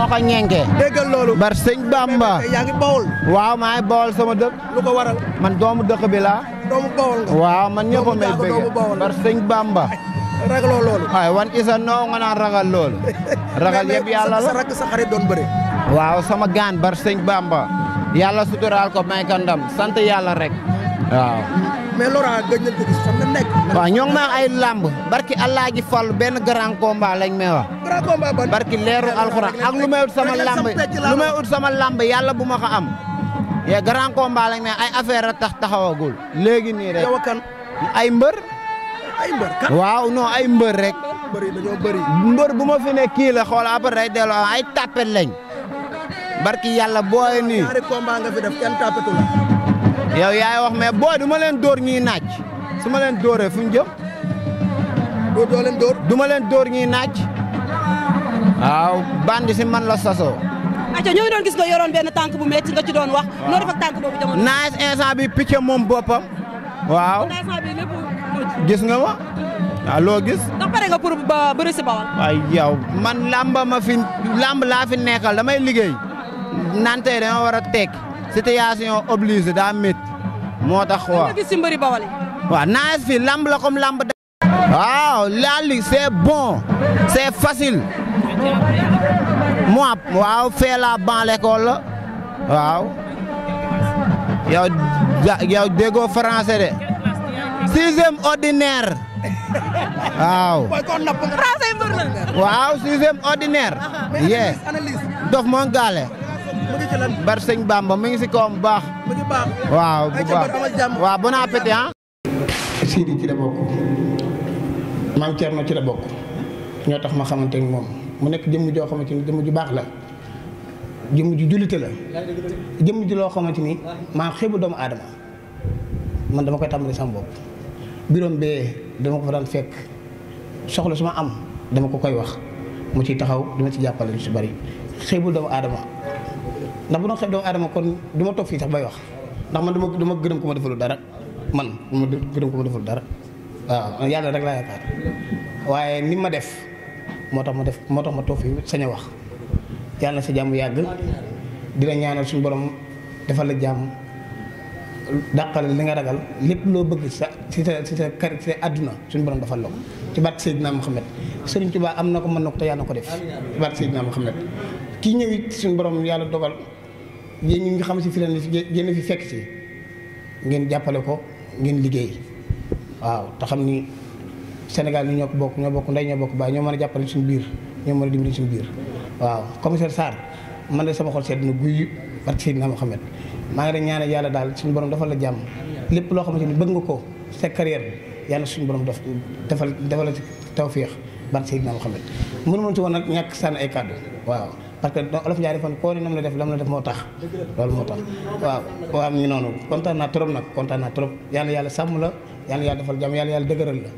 ko ñenke. déggal loolu. bar sëñ Bamba. yaa ngi Bawol. waaw maa ngi Bawol sama dëkk. lu ko waral. man doomu dëkk bi laa. doomu Bawol nga. waaw man ñëpp a may bëgg. bar sëñ Bamba. ragaloo loolu. waaye wan isa noo nga naan ragal loolu. ragal yëpp yàlla la sa rakk sa xarit doon bëre. waaw sama gaan bar sëñ Bamba. yàlla suturaal ko may ka ndam sant yàlla rek. waaw. mais Laurent gëj nañ ko gis fan nga nekk. waaw ñoo ngi may ay lamb barki Allah ji fall benn grand combat lañ may wax. grand combat ban. barki leeru alxuraan ak lu may ut sama lamb yàlla bu ma ko am. ye grand combat lañ may ay affaire a tax taxawagul. léegi nii rek yow kan. ay mbër. ay mbër kan. waaw non ay mbër rek. mbër yi dañoo bëri. mbër bu ma fi ne kii la xool après day delloo ay tapet lañ. barki yàlla booy nii. ñaari combat nga fi def kenn tapetu la. yow yaay wax mais booy du ma leen dóor ñuy naaj su ma leen dóoree fu ñu jëm. doo leen dóor. du ma leen dóor ñuy naaj. waaw bandi si man la sasoo. aca ñoo ngi doon gis nga yoroon benn tànk bu metti nga ci doon wax. noo def ak tànk boobu jamono. naaj instant bi picc moom boppam. waaw instant bi lépp gis nga ma. waaw loo gis. ndax pare nga pour ba bëri si Bawol. waaye yow man lamb laa fi nekkal damay liggéey. nante dama war a tekki. situation oblige daa métti. moo tax waaw nga gis si mbëri Bawol yi. waaw naaj fi lamb la comme lamb. waaw la ligue c'est bon c'est facile. moi waaw fee la ban l'école la. waaw. yow déggoo français de. 6e ordinaire. waaw. français mbër la. waaw 6e ordinaire. yee dof moo gaale. bar sëñ Bamba mi ngi si kawam bu baax. waaw bu baax waaw bon appétit ah. Sidi ci la bokk maam Thierno ci la bokk ñoo tax ma xamante ni moom mu nekk jëmm joo xamante ni jëmm ju baax la jëmm ju jullite la jëmm ji loo xamante ni maa xeebu doomu aadama man dama koy tàmbali sama bopp. biroom bee dama ko fa daan fekk soxla su ma am dama ko koy wax mu ciy taxaw dama ci jàppale lu si bari xeebul doomu aadama. ndax bu doon xeeb doomu aadama kon du ma toog fii sax bay wax ndax man dama gërëm ko ma defalul dara man dama gërëm ko ma defalul dara waaw yàlla rek laa yaakaar waaye ni ma def moo tax ma toog fii sañ a wax yàlla na sa jàmm yàgg dina ñaanal suñu borom defal la jàmm dàqal li nga ragal lépp loo bëgg si sa àdduna suñu borom defal la ko ci barke Seydina Muhammad Sëriñ Tuubaa am na ko mën na ko te yàlla na ko def ci barke Seydina Muhammad kii ñëw it suñu borom yàlla dogal yéen ñi nga xam si fi leen génn fi fekk si ngeen jàppale ko ngeen liggéey waaw te xam ni Sénégal ñi ñoo ko bokk ndey ñoo bokk baay ñoo mën a jàppale suñu biir ñoo mën a dimbali suñu biir waaw commissaire Sarr man de sama xol sedd na guy barke Seydina Muhammad maa ngi rek ñaanal yàlla daal suñu borom defal la jàmm lépp loo xamante ni bëgg nga ko sa carrière bi yàlla suñu borom defal la ci tawféex barke Seydina Muhammad mënu ma ci woon nag ñàkk sànni ay kàddu waaw parce que olof Ndiaye defoon koo ni nam la def lam la def moo tax loolu moo tax waaw mi ngi noonu kontaan naa trop yàlla sàmm la yàlla defal jàmm yàlla dëgëral la